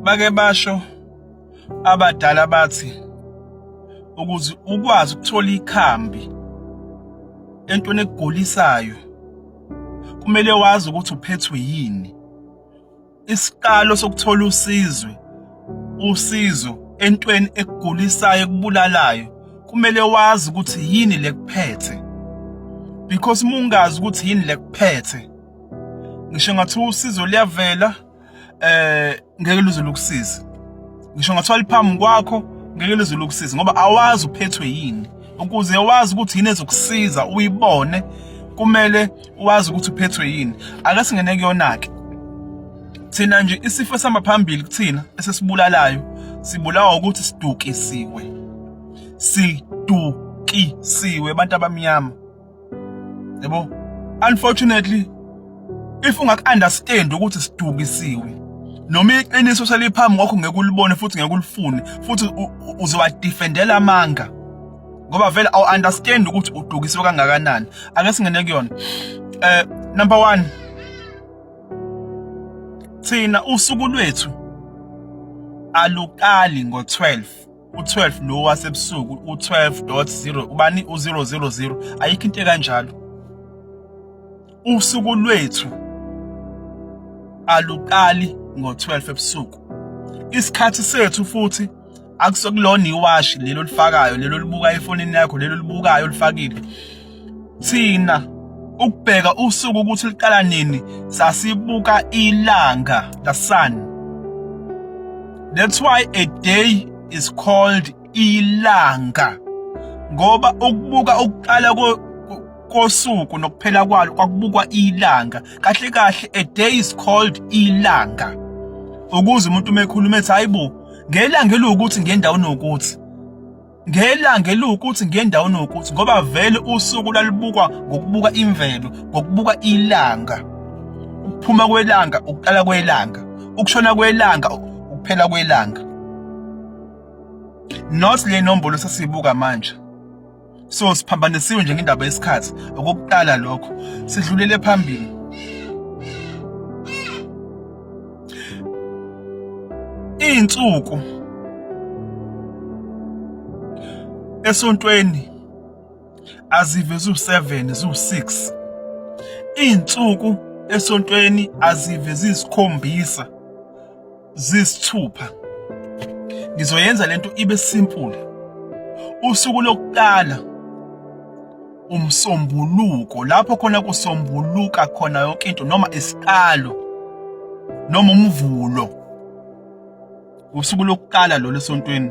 bake basho abadala bathi ukuze ukwazi ukuthola ikhambi entweni ekugolisayo kumele wazi ukuthi uphethwe yini. Isiqalo sokuthola usizo entweni ekugolisayo ekubulalayo kumele wazi ukuthi yini lekuphethe, because mungazi ukuthi yini lekuphethe ngisho ngathi usizo liyavela ngeke luze lukusize, ngisho ngathiwa liphambi kwakho ngeke luze lukusize ngoba awazi uphethwe yini. Ukuze wazi ukuthi yini ezokusiza uyibone kumele wazi ukuthi uphethwe yini. Ake singene kuyona-ke thina nje isifo samaphambili kuthina esesibulalayo sibulawa ukuthi sidukisiwe abantu abamnyama, yabo. Unfortunately if ungak-understand ukuthi sidukisiwe noma iqiniso seliphambi kwakho ngeke ulibone futhi ngeke ulifune futhi uzowadefendela amanga ngoba vele awu-understand ukuthi udukisiwe kangakanani. Ake singene kuyona. Number 1, thina usuku lwethu aluqali ngo-12, u-12 lo wasebusuku, u-12.0 ubani u-000, ayikho into ekanjalo. Usuku lwethu aluqali ngo-12 ebusuku. Isikhathi sethu futhi akusokulona iwashi lelo lifakayo, lelo libuka efonini yakho, lelo libukayo lifakile. Thina ukubheka usuku ukuthi liqala nini sasibuka ilanga, the sun. That's why a day is called ilanga, ngoba ukubuka ukuqala kosuku nokuphela kwalo kwakubukwa ilanga. Kahle kahle a day is called ilanga ukuze umuntu mekhuluma ethi hayibo ngelanga elukuthi ngendawo nokuthi, ngelanga elukuthi ngendawo nokuthi, ngoba vele usuku lalibukwa ngokubuka imvelo, ngokubuka ilanga. Ukuphuma kwelanga, ukuqala kwelanga, ukushona kwelanga, ukuphela kwelanga, not le nombolo sasibuka manje. So siphambanisiwe nje ngendaba yesikhathi. Okokuqala lokho sidlulele phambili. Insuku esontweni azive zu7 zu6. Insuku esontweni azive zisikhombisa zisithupha. Ngizoyenza lento ibe simple. Usuku lokuqala umsombuluko, lapho khona kusombuluka khona yonke into, noma isiqalo noma umvulo. Usuku lokuqala lo lesontweni.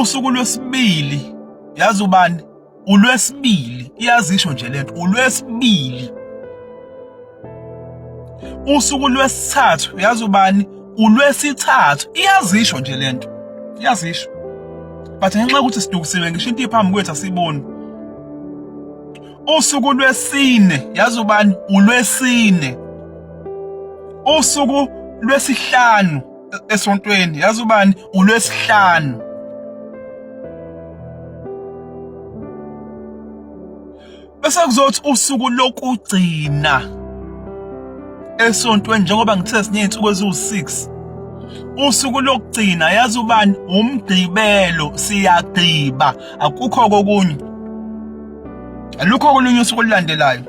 Usuku lwesibili yazi ubani? Ulwesibili, iyazisho nje lento, ulwesibili. Usuku lwesithathu yazi ubani? Ulwesithathu, iyazisho nje lento, iyazisho. But ngenxa ukuthi sidukisiwe ngisho into iphambi kwethu asiboni. Usuku lwesine yazi ubani? Ulwesine. Usuku lwesihlanu esontweni yazi ubani? Ulwesihlanu. Bese kuzothi usuku lokugcina esontweni, njengoba ngithe siney'nsuku eziwu6. Usuku lokugcina yazi ubani? Umgqibelo, siyagqiba, akukho kokunye, alukho kolunye usuku olulandelayo.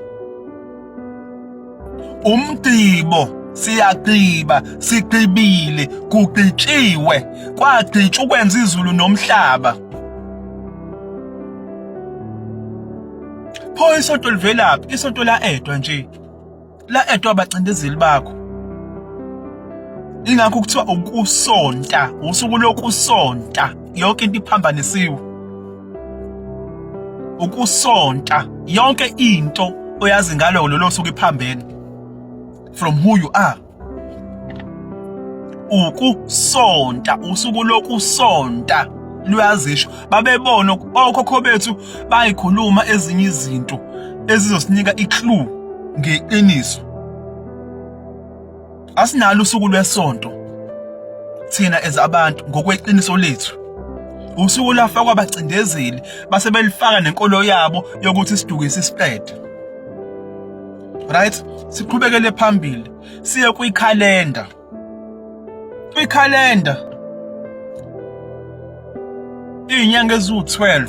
Umgqibo, siyagqiba, sigqibile, kugqitshiwe, kwagqitshwa ukwenza izulu nomhlaba. Pho isonto livelaphi? Isonto la-edwa nje, la-edwa abacindezeli bakho. Ingakho kuthiwa ukusonta, usuku lokusonta, yonke into iphambanisiwe. Ukusonta, yonke into oyazi ngalo lolo suku iphambene from who you are. Ukusonta, usuku lokusonta luyazisho. Babebona okhokho bethu bayikhuluma ezinye izinto ezizosinika iclue ngeqiniso. Asinalo usuku lwesonto thina as abantu ngokweqiniso lethu. Usuku lafakwa abacindezeli base belifaka nenkolo yabo yokuthi sidukise isiqede. right? Siqhubekele phambili siye kwikhalenda. Kwikhalenda izinyanga eziwu-12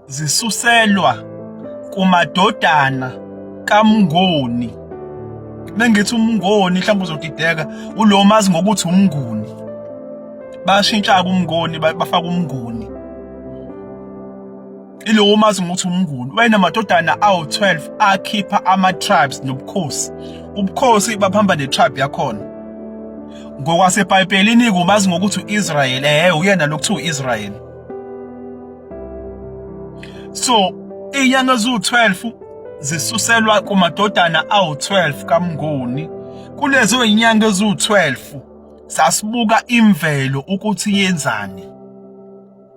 zisuselwa kumadodana kaMnguni. Mengithi uMngoni mhlawumbe uzodideka ulo mazi ngokuthi uMnguni. Bashintsha kuMngoni bafaka uMnguni. Ilo mazi ngokuthi uMnguni. Wayenamadodana awu-12 akhipha ama-tribes nobukhosi. Ubukhosi baphamba ne-tribe yakhona. NgokwaseBhayibhelini kumazi ngokuthi u-Israyeli, uyena lokuthiwa u-Israyeli. So, izinyanga eziwu-12 zisuselwa kumadodana awu-12 kaMnguni. Kulezo zinyanga eziwu-12 sasibuka imvelo ukuthi yenzani.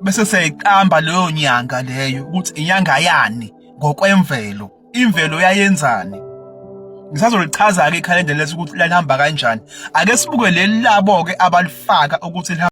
Bese siyayiqamba leyo nyanga leyo ukuthi inyanga yani ngokwemvelo. Imvelo yayenzani. Ngisazolichaza-ke ikhalenda lethi ukuthi lihamba kanjani. Ake sibuke leli labo-ke abalifaka ukuthi